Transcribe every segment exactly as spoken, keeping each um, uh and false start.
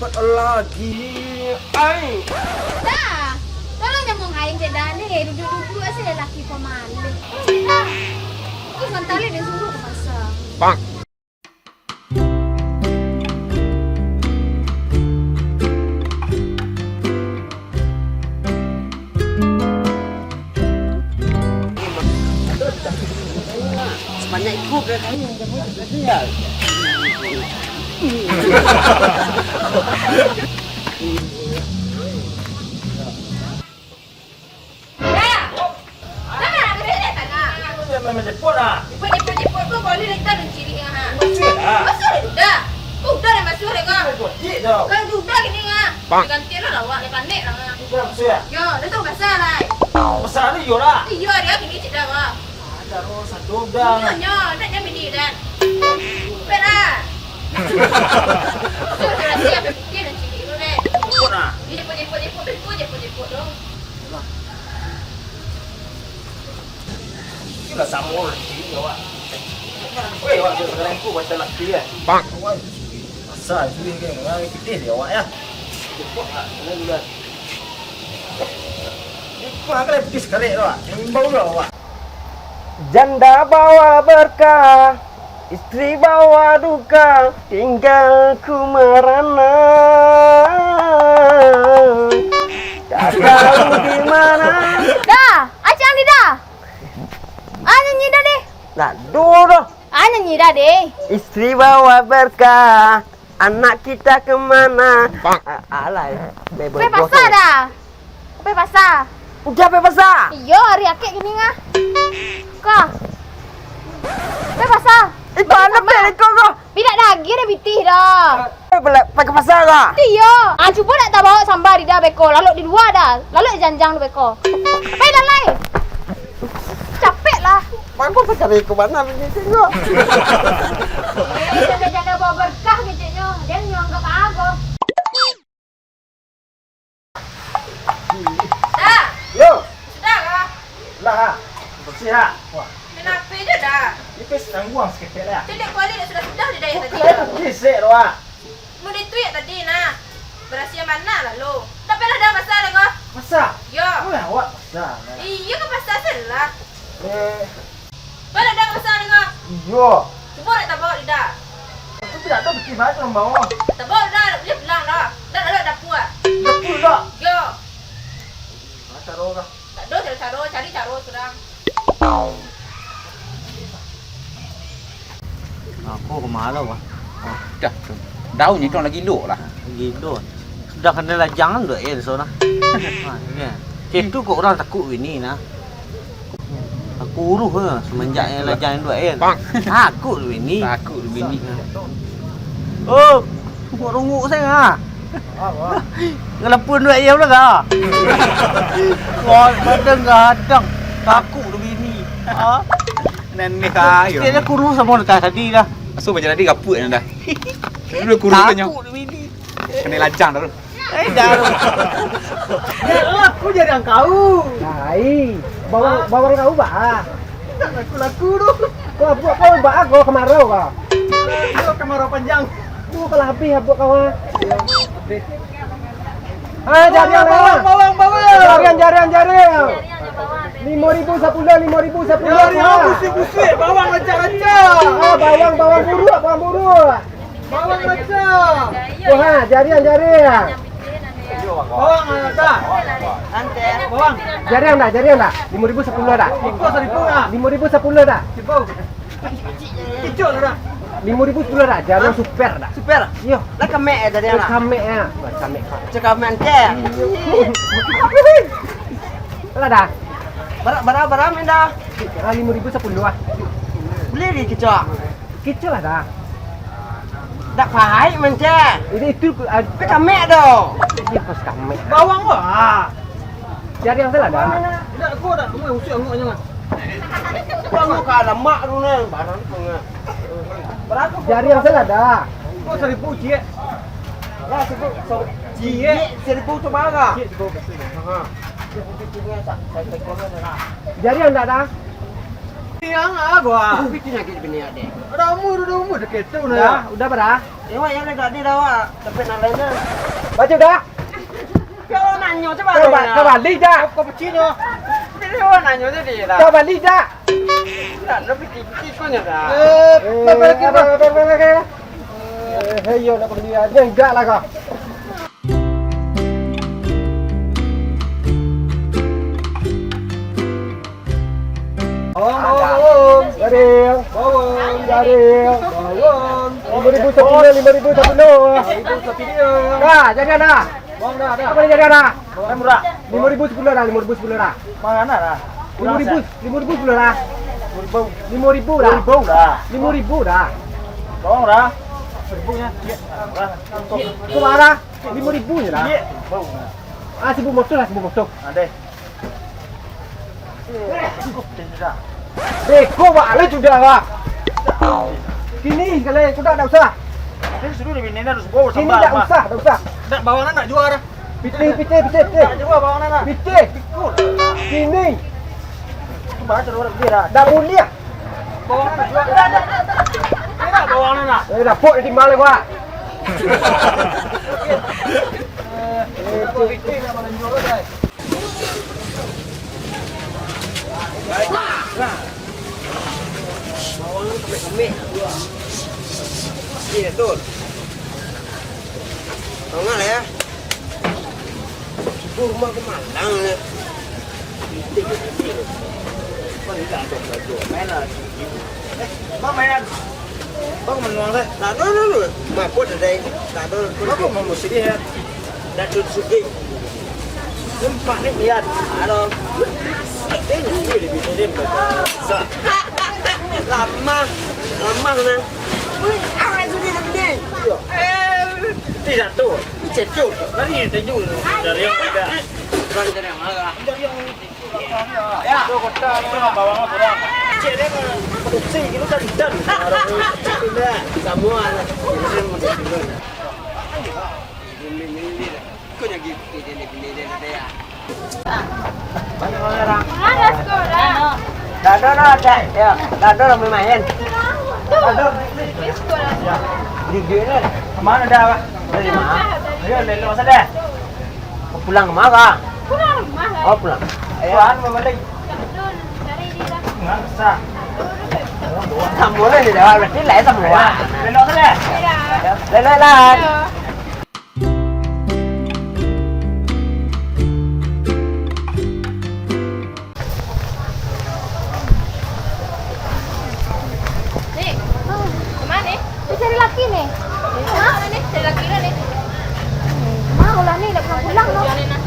Lagi, ai. Dah, tolong nyambung aing cek dah ni. Duduk-duduk asa lelaki pamalu. Dah. Ih, mantali dia suruh ke pasar. Bang. Sebanyak itu ke kain. Dah. Dah, dah, dah, dah, dah. Jangan menjemput lah. Jemput-jemput tu boleh dah kita menciri ha. Masuk dah. Masuk dah. Udah dah masuk dah kau. Gojek dah. Kan udah gini ha. Bang. Ganti lah awak, dia panik lah ha. Udah masuk ya? Yo, dah tu pasal lah. Pasal ni yo lah. Iyo, dia gini cik dah kau. Ada roh satu dah. Nyo, nyo, nak nyambi ni dah. Pera. Tu dah siap, dia fikir dan ciri tu deh. Jemput lah. Dia jemput, jemput, jemput, jemput, jemput, jemput dong. Itulah samo lah, ciri awak. Weh, awak tu sekarang tu macam laki kan. Bang. Awak tu suri. Asal suri kan, orang pitih dia awak ya. Jemput lah, kena dulu lah. Jemput lah, kena pitih sekarang tu lah. Yang imbau tu lah awak. Janda bawa berkah, istri bawa duka, tinggal ku merana. Tak tahu di mana. Dah, acang ni dah. Ah, nyanyi dah deh. Nak dulu. Ah, nyanyi dah deh. Istri bawa berkah, anak kita kemana? Bang. A-, alai. Pai pasar dah. Pai pasar. Udah pai pasar? Iyo, ari akek gini ngah. Kah. Pai pasar. Itu anak beko ko. Pidak daging dah pitih dah. Pai, pai ka pasar ka? Iyo. Ah, cubo nak tabawa samba di dah beko, lalok di lua dah. Lalok di janjang tu beko. Pai lalai. Capek lah. Mangko sakali ko bana bini tengok. Eh, janda-janda bawa berkah keceknyo. Dia nyo anggap ago. Dah. Yo. Sudah kah? Lah, ha. Bersih, ha. Wah. Kenapa je dah? Ni pes tangguang seketek lah. Cek dek kuali dah sudah-sudah je dah yang tadi. Bukan, dah. Gisek tu, ha. Mau dituik tadi nah. Berasiah mana lalu? Tapi lah dah pasar dah kah? Pasar? Yo. Oh, awak pasar lah. Iya ke pasar selah. Eh. Bala dah pasar dah kah? Iyo. Cubo nak tabawa lidah. Tapi dak tahu beti bana urang bawa. Tabawa dah, dak buliah pulang dah. Dah lalok dapua. Dapua dah? Yo. Macam roh kah? Tak ada caro-caro, cari caro surang. Aku kemana, Bang? Dah tu. Daun itu lagi lok lah. Lagi lok. Sudah kena lajang tu, eh, so nah. Ha, ya. Cik tu kok orang takut bini nah. Aku uruh ke semenjak yang lajang tu, eh. Bang. Takut bini. Takut bini. Oh, runguk-runguk saya ah. Ngelampun duit ayam lah kah? Wah, kadang-kadang takut tu bini. Ha? Nenek kayu. Dia dah kurus sama dah tadi dah. Asuh macam tadi gapuak dah. Dulu kurus kan. Takut tu bini. Kena lajang dah tu. Eh, dah. Ya, aku jadi angkau. Hai, bawang, bawang kau bah. Tak laku-laku tu. Kau buat kau bah, kau kemarau kau. Kau kemarau panjang. Tu kalau habis buat kau ah. Ah, jariang bawang, bawang, bawang. Jariang, jariang, jariang. Lima ribu sepuluh, lima ribu sepuluh. Jariang busik-busik, bawang rancak-rancak. Ah, bawang, bawang buruk, bawang buruk. Bawang rancak. Wah, jariang, jariang. Bawang rancak. Bawang. Jariang dah, jariang dah. Lima ribu sepuluh dah. Ikut seribu dah. Lima ribu sepuluh dah. Seribu. Kicok lah dah. Lima ribu sepuluh dah, jariang super dah. Super? Iyo. Lah kamek ya tadi lah. Kamek ya. Kamek. Cek kamek je. Lah dah. Bara, bara, bara minta. Ah, lima ribu sepuluh ah. Beli di kicok. Kicok lah dah. Dak pahit manceh. Ini itu ah. Tapi kamek doh. Ini pas kamek. Bawang wah. Cari yang salah dah. Dak, kau dak, kau usik angok jangan. Kau angok ka lamak tu nah, barang tu nah. Berapa? Cari yang salah dah. Kau seribu ciek. Lah seribu, so, ciek seribu tu barang. Ciek seribu. Ha. Jariang dah dah. Yang ah, gua. Tapi tu nyakik bini adek. Ada umur, ada umur dekat tu nah. Dah, udah, Bah. Dewa yang dah tadi dah, Wak. Tapi nak lain dah. Baca dah. Kalau nanyo, coba. Kau ba-, kau balik dah. Kau pecih nyo. Tapi Dewa nanyo tadi dah. Kau balik dah. Dah, dah piti-piti kau nyo dah. Eh, balik, balik, balik, balik. Eh, hei, yo, nak pergi aja, enggak lah kau. Bawang, bawang. Garing. Bawang, garing. Bawang. Lima ribu sapuluah, lima ribu sapuluah. Lima ribu sapuluah. Dah, jadi dah. Bawang dah, dah. Apa jadi dah? Bawang murah. Lima ribu sapuluah dah, lima ribu sapuluah dah. Mana dah? Lima ribu, lima ribu sapuluah dah. Lima ribu. Lima ribu dah. Lima ribu dah. Lima ribu dah. Bawang dah. Seribu nya. Murah. Kau marah? Lima ribu je lah. Iya. Bawang dah. Ah, seribu motor lah, seribu motor. Ada. Beko, Wak, lah sudah, Wak. Kini, kalau kuda tak usah. Tapi suruh di bini harus bawa. Kini sambal, tak Mak. Usah, tak usah. Tak, bawang nak jual dah. Pitih, pitih, pitih, pitih. Tak jual bawang nak. Pitih. Kini. Tu baca orang dia dah. Tak boleh. Bawang nak jual. Tak, tak, tak, tak. Ini tak bawang nak. Eh, dapur timbal, Wak. Eh, pitih nak makan jual, guys. Bawang tu kemik-kemik. Iya, betul. Tengah lah ya. Subuh rumah kemalang ya. Penting, penting. Kan tidak ada baju. Main lah. Eh, Bang, main. Bang, manuang, Sat. Tak ada, ada, ada. Mabuk dah, Dai. Tak ada. Mabuk, mabuk sedih, ya. Datuk Sugih. Nampak ni, lihat. Ada. Sedih, sedih, dia, dia, dia, dia. Sa-, lamah. Lamah, nah. Wih, awak sudah sedih. Iya. Eh. Tidak tu. Cecut. Lari, teju. Dari yang tidak. Bukan dari yang marah. Dari yang Ya. Cek dia mah produksi gitu kan, dan. Semua. Kau lagi pilih dia, pilih dia, dia, ya. Banyak orang. Mana sekolah? Dado lah ada, ya. Dado lah main-main. Dado. Di sekolah. Di dia ni. Kemana dah, Pak? Dari mana? Ayo, lelok saja. Pulang kemana? Pulang rumah lah. Oh, pulang. Ayo. Tuan mau balik. Abdul, cari dia lah. Nggak usah. Abdul, Abdul. Tak boleh dia jawab, berarti lah ya semua. Ayo, belok sana. Iya. Belok lah. Iya. Ni, kemana ni? Dia cari laki ni. Hah? Mana ni? Cari laki dah ni. Mau lah ni, dah pulang-pulang tu. Tujuan ni nah.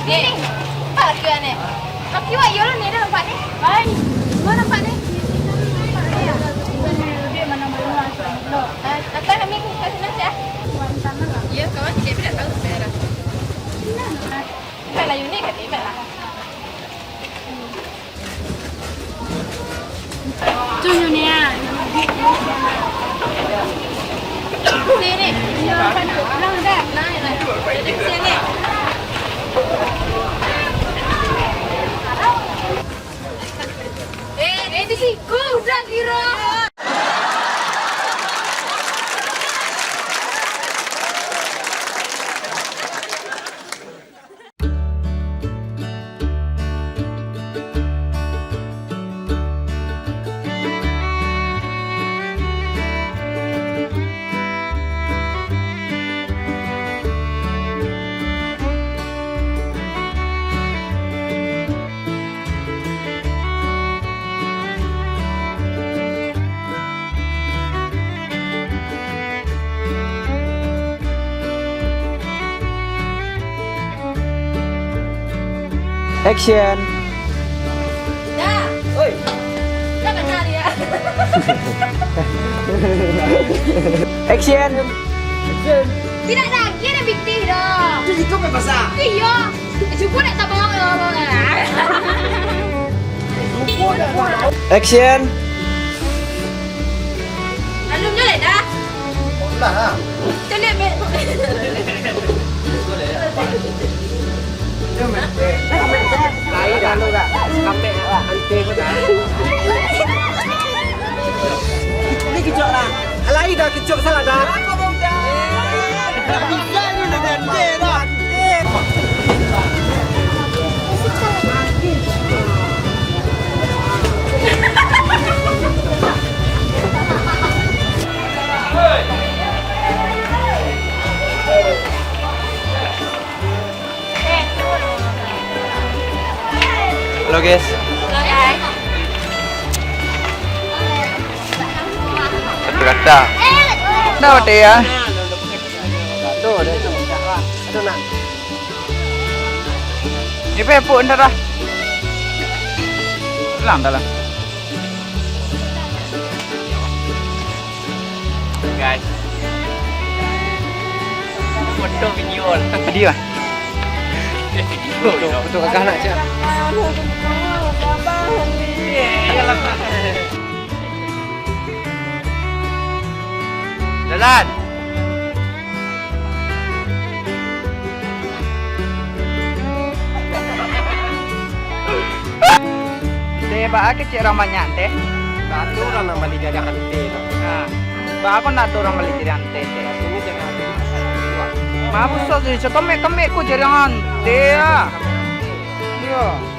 Ni, nampak laki awak ni? Laki awak iyo lah ni, dah nampak ni. Hai. Mana nampak ni? Dia mana-mana lah, sudah elok. Ah, datang kami kat sini, ya? Iya, kawan, saya tidak tahu daerah. Baiklah, Yuni, kata, baiklah. Tu Yuni, ah. Sini. Pulang dah. Nah, nah. Sini. Eh, eh, di situ udah kira. Action. Dah. Oi. Dah benar ya. Action. Action. Tidak lagi ada pitih dah. Itu, itu apa pasal? Iya. Cukup nak tabang. Action. Alun je lah dah. Lah, lah. Caliak, Mek. Ayo, Mek. Ayo, Mek. Ayo, Mek. Kamek lah, ante ko tu. Ni kicok lah. Alai dah kicok salah dah. Bisa ni dah ante dah. Halo, guys. Satu kata. Dah, Wak, ya? Ni pe, Puk, ndak dah. Pulang dah lah. Guys. Foto video lah. Video ah? Video. Foto, foto kakak nak, Cak. Jalan. Teh, baa kecek urang banyak, teh? Baa tu urang nan bali jariang ante tu. Nah, baa kok ndak ado urang bali jariang ante, teh? Maksudnyo jariang ante. Mah buso tu, sakamek-kamek ko jariang ante, ah. Iyo.